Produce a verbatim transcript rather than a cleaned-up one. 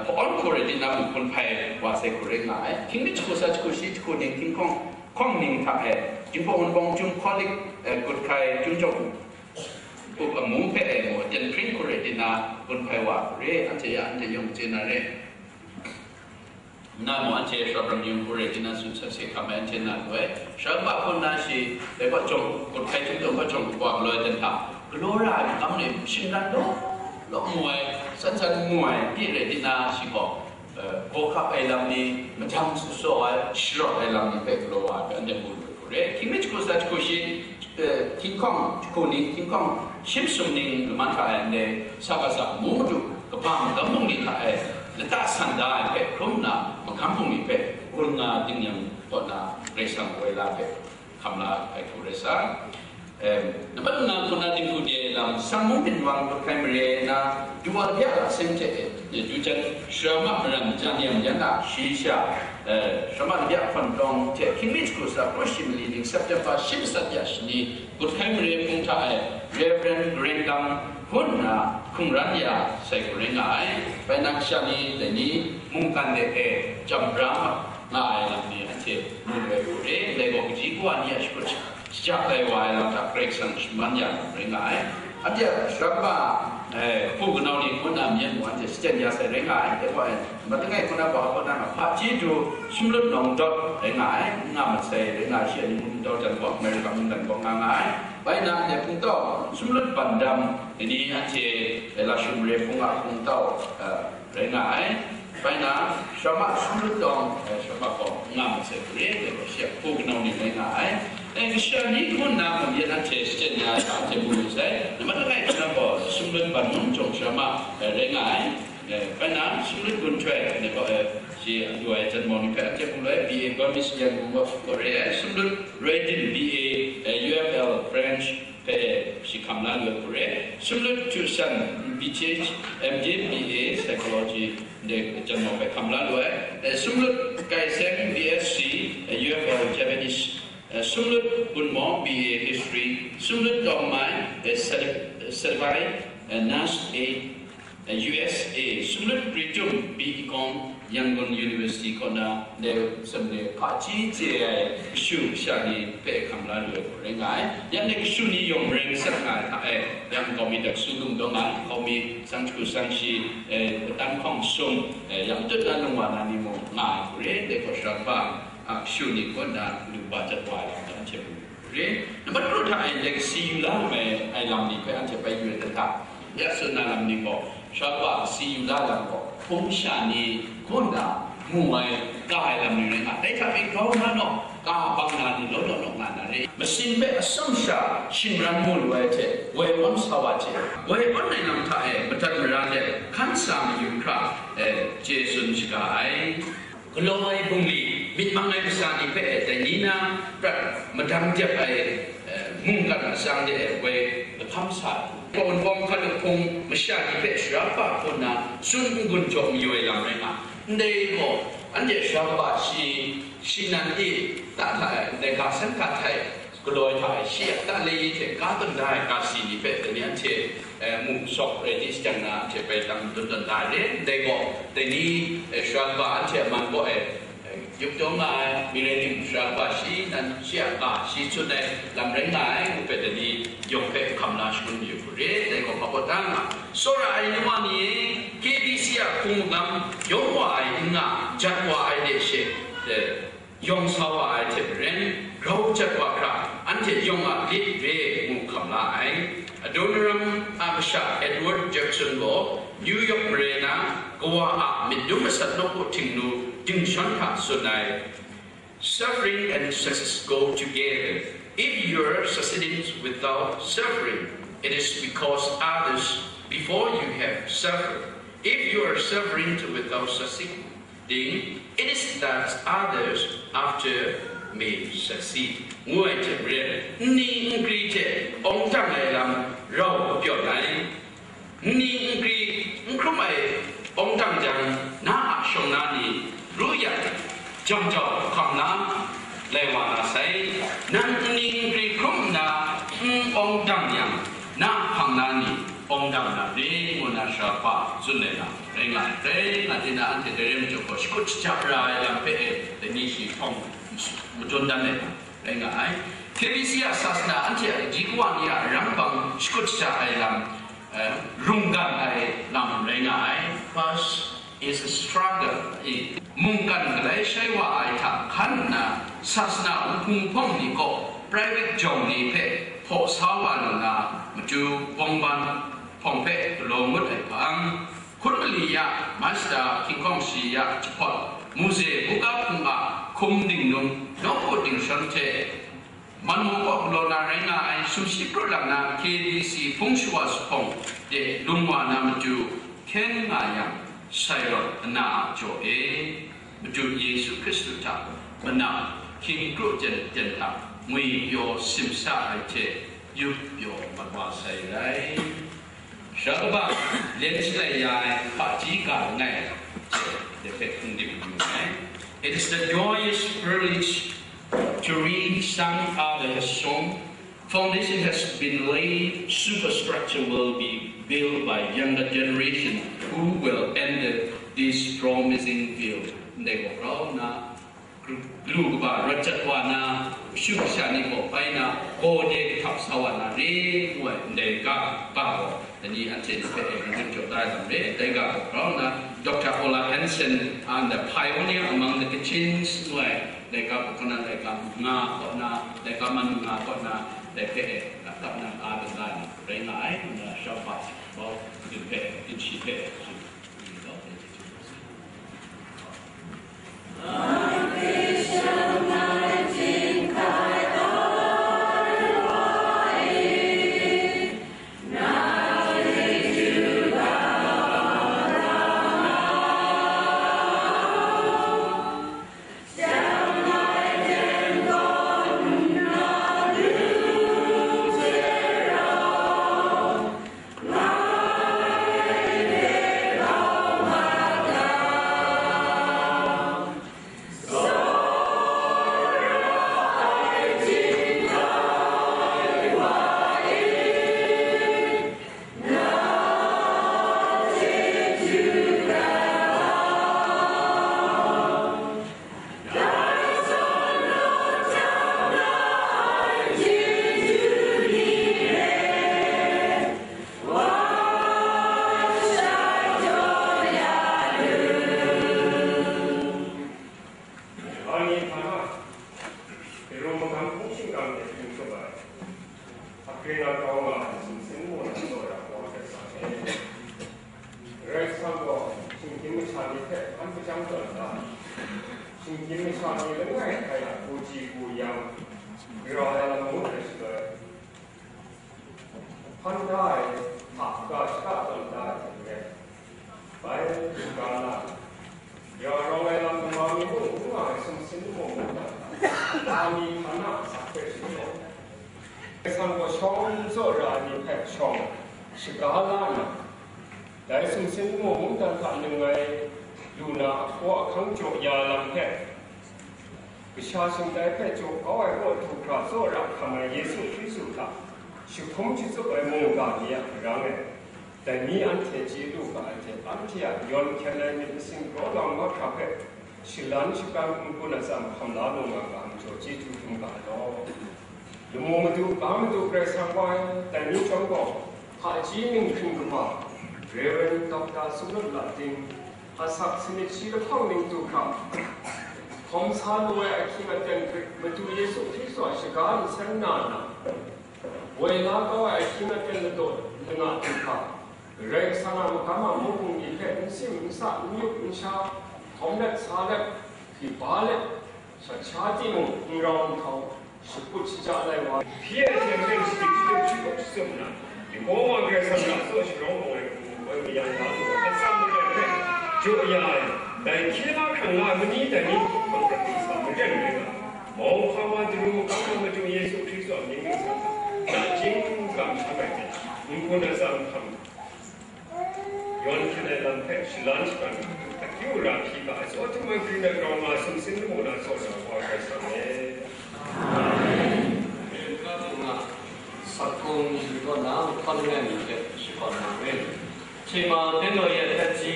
Hpawn hku rai tinang, gun hpai wa sai hku rai nga ai. Hkying mi jahku tsa, jahku shi, jahku ning, hkying hkawng hkawng ning hta e, Jinghpaw Wunpawng Chyum Hkawlik, eh, Gut Hkai Chyum Jawng Up amu hpe e mung, aten hpring hku rai tinang, gun hpai wa hku re, anhte ya, anhte yawng chye na re. Nna mung anhte Shabram Yung hku rai tinang, tsun sat se hkam ai anhte na lu ai. Shabram hku nna shi, dai wa jawng, Gut Hkai Chyum Jawng Up jawng up wa galaw ai ten hta, galaw ra ai magam ni shingran law law mu ai, san san mu ai, pyi rai tinang shi gaw, eh, gaw hkap ai lam ni, majang su saw ai, sharawt ai lam ni hpe galaw wa ai hpe anhte mu lu ai hku re. Hkying mi jahku tsa, jahku shi, eh, hkying hkawng jahku ning, hkying hkawng shi masum ning laman hta e ndai sa kasa mu madu, kabang magam bungli hta e lata san da ai hpe hkrum nna, magam bungli hpe gun nga ding yang kaw na Karai Kasang woi la hpe hkam la ai hku rai sa. Em, nambat nga hku na dinghku de lam, Sangmung Byin Wang Gut Hkai Mare na, du wa bya la seng hte, e, du jan, Sharama Maran Jan Yam Yan a shayi sha, eh, Sharama Labya Hkawn Tlawng hte hkying mi jahku tsa, kru shi mali ning, September shi masat ya shani, Gut Hkai Mare hpung hta e, Reverend Garen Lam hpun nna hkungran ya sai hku rai nga ai. Bai nang sha ni dai ni mungkan de e jam bra nga ai lam ni anhte mu lu ai hku re, dai gaw kaji kawa ni a shakut sha, shajak tai wa ai lam hta Karai Kasang shaman ya na rai nga ai. Anhte a sharapa, eh, hpu kanau ni hkawn na myen mung anhte shachyen ya sai rai nga ai. Dai wa e, malangai hkawn na wa hkawn na nga, hpaji du Sumlut Nawng Dawt rai nga ai, n nga masai rai nga ai, shi a ni mung Dawt jan gaw, America mungdan gaw nga nga ai. Bai na anhte hpungtau Sumlut Ban Dam, dai ni anhte, eh, Lashum Re hpung a hpungtau, eh, rai nga ai. Bai na, Sharama Sumlut Tawng, eh, Sharama gaw n nga masai hku re, dai gaw shi a hpu kanau ni rai nga ai. Eh, kasha ni hkawn na mung yen anhte shachyen ya ai hta anhte mu lu sai. Nambat langai hkawn na gaw Sumlut Ban Mun Jawng Sharama, eh, rai nga ai. Eh, bai na, Sumlut Gun Htoi, dai gaw, eh, shi a du ai janmau ni hpe anhte mu lu ai, B A Burmese Yangon gaw rai ai. Sumlut Rai Din, B A, eh, U F L French, hpe shi hkam la lu ai hku re. Sumlut Htu San, B Th, M J, B A Psychology, de janmau hpe hkam la lu ai. Eh, Sumlut Kai Seng, B Sc, eh, U F L Japanese, eh, Sumlut Bun Maw, B A History, Sumlut Tawng Mai, eh, Certi-, Certified, eh, Nurse Aid, eh, U S A, Sumlut Pri Tum, B Econ, Yangon University kaw na, dai sumle hpaji chye ai kashu kasha ni hpe hkam la lu ai hku rai nga ai. Yang dai kashu ni yawng maren sat nga ai hta e, yang Gaumi Daksu Lung Dawng a, Gaumi Sang Jahku Sang Shi, eh, Tan Hkawng Sum, eh, yang Tut Na Lung Wa Na ni mung nga ai hku re, dai gaw sharapa, a, kashu ni kaw na lu ba jat wa ai lam hta anhte mu. Re, nambat kru hta e, legacy yu la ai, ai lam ni hpe anhte bai yu ai hta, ya tsun na lam ni gaw, sharapa si yu la lam gaw, hpung sha ni hkawn na mu ai, ka ai lam ni rai nga, dai hta e grau na naw, ka bang na ni law law naw nga na re. Masin hpe atsawm sha shingran mu lu ai hte, woi awn sa wa hte, woi awn ai lam hta e madat mara let hkan sa mayu hkra, eh, chye tsun shaga ai. Galaw ai bungli, myit mang ai kasa ni hpe dai ni na prat madang dep ai, eh, mungkan atsang de e woi lahpam sa ai. Kawan wawng hkalup hpung masha ni hpe sharapa hkawn na tsun n-gun jaw mayu ai lam rai nga. Ndai gaw, anhte sharapa shi, shi nan e, ta hta e, ndai ga san ga hta e, galaw ai hta e, shi a ta le hte ga tawn da ai ga si ni hpe, dai ni anhte, eh, mu sawk rai di shajang na, anhte bai tam dun tawn da ai re. Ndai gaw, dai ni, eh, sharapa anhte a man kaw e, eh, yup taw nga ai, mi rai tim, sharapa shi nan, shi a ga shi tsun ai lam rai nga ai, ngu hpe dai ni yawng hpe hkam la shangun yu hku re. Dai gaw hpa kaw ta nga, tsawra ai nu wa ni e, K B C a hpung magam yawng wa ai n nga, jat wa ai de she, eh, yawng sa wa ai hte maren, grau jat wa hkra, anhte yawng a lit re ngu hkam la ai. Adoniram a masha Edward Jackson gaw New York mare na Kawa a myit dum masat nawku htingnu dingshawng hta tsun ai, "Suffering and success go together. If you are succeeding without suffering, it is because others before you have suffered. If you are suffering without succeeding, it is that others after may succeed," ngu ai hte maren, nni nkri hte awng dang ai lam rau kapyawn ai. Nni nkri n hkrum ai awng dang jang, na a shawng na ni ru yang, jam jau hkam na lai wa na sai. Nang nni nkri hkrum nna n awng dang yang, na hpang na ni awng dang na re, ngu na sharapa tsun ai na re. Rai nga, rai nga, tinang anhte dai re majaw gaw, shakut shaja ra ai lam hpe e, dai ni shi hpawng madun dan ai lam rai nga ai. K B C a sasana anhte a kaji kawa ni a rang bang shakut shaja ai lam, eh, runggan ai lam rai nga ai. First is a struggle. I, mungkan galai shai wa ai hta hkan nna, sasana wuhpung hpawng ni gaw private jawng ni hpe hpaw sa wa lu na matu, bawngban hpawng hpe galaw ngut ai hpang, hkun mali ya, Mazda, hkinghkawng shi ya jahpawt, muze, buga hpung a hkum dingnung, nawku dingshawn hte, man mung kaw galaw na rai nga ai sumshi pru lang na K B C hpung shawa zuphpawng de lung wa na matu hkyen nga yang, sai rawt ana a jaw e, Madu Yesu Hkristu hta manang hkying kru ten ten hta ngwi pyaw simsa ai hte yup pyaw mat wa sai rai. Sha kaba, len shalai ya ai hpaji ga langai hte, de hpe hpung dim yu ai. It is the joyous privilege to read some other song. Foundation has been laid, superstructure will be built by younger generation who will enter this promising field. Ndai gaw grau nna, galu kaba rawt jat wa na, kashu kasha ni gaw bai na, gaw de kahtap sa wa na re, ngu ai ndai ga, ga gaw, dai ni anhte ni hpe e, n-gun jaw da ai lam re, dai ga gaw, grau nna, Doctor Ola Hansen, and the pioneer among the Kachins, ngu ai, dai ga gaw, kanan dai ga, nga kaw na, dai ga, man nga kaw na, dai hpe e, kap na, a, dai ga, rai nga ai, nna, shawng hpa, bau, dun hpe, dun shi hpe, Ani hpa na, Hkristu magam hpung shingkang de hpring hkrup ai, Hkristu a grau nga ai sumsing mung na tsawra wa hkra sa ai. Karai Kasang gaw shinggyim masha ni hpe hkan hpajang tawn da, shinggyim masha ni langai hkai a hku ji hku yang, gara ai lam ngut ai shaloi, hpan da ai hta ga shaka tawn da ai hte maren, bai shaga la, ya rawng ai lam nma mi mung n nga ai sumsing lamu mungdan hta, Ani hpa na asak hpe sharin ai. Karai Kasang gaw shawng n tsaw ra ai ni hpe shawng shaga la nna, dai sumsing lamu mungdan hta nang ngai lu na ahkaw ahkang jaw ya ai lam hpe, kasha shingtai hpe jaw kau ai kaw du hkra tsawra hkam ai Yesu Hkristu hta jahkum jatsup ai mungga ni a marang e, dai ni anhte chye lu ga ai hte, anhte a yawn hkyen ai myit masin graw lang mahkra hpe shalan shagan n-gun atsam hkam la lu nga ga ai majaw, chyeju hkrum ga ai law. Lamu Madu, ga Madu Karai Kasang wa ai, dai ni chyawm gaw, hpaji ninghkring kaba, Rev. Doctor Sumut Lat Ting, asak sanit shi lahkawng ning du hkra, hkawm sa lu ai ahkying aten hpe Madu Yesu Hkristu a shaga nsen na nna, woi la kau ai ahkying aten ladaw langa du hkra, Karai Kasang a magam a mung hpung ni hpe n sim n sa, n yup n sha, hkawm let sa let, hkri ba let, shat sha timung, n rau n htau, shakut shaja lai wa, hpyi ai hte maren shadik shatup shagup shatsup nna, Yehova Karai Kasang a tsaw sharawng awng ai hku, koi mayang na lu ai, atsam marai hpe jaw ya ai, dai hkye la hkrang nga ai mani dai ni hpang prat dingsa maren rai nga, mauhpa wa daru makam wa Madu Yesu Hkristu a mying ningsang hta, nachying kam hkam ai hte, n-gun atsam hkam, yawn hkyen ai lam hpe shalan shagan, akyu ara hpyi ga ai, tsaw htum ai hpring ai grau nga ai sumsing lamu na tsawra wa ai Karai Kasang e. Amen. Satkung ni kaw na, hkawn langai mi hte shakawn na re. Shima Tenno Yet Hpyen Ji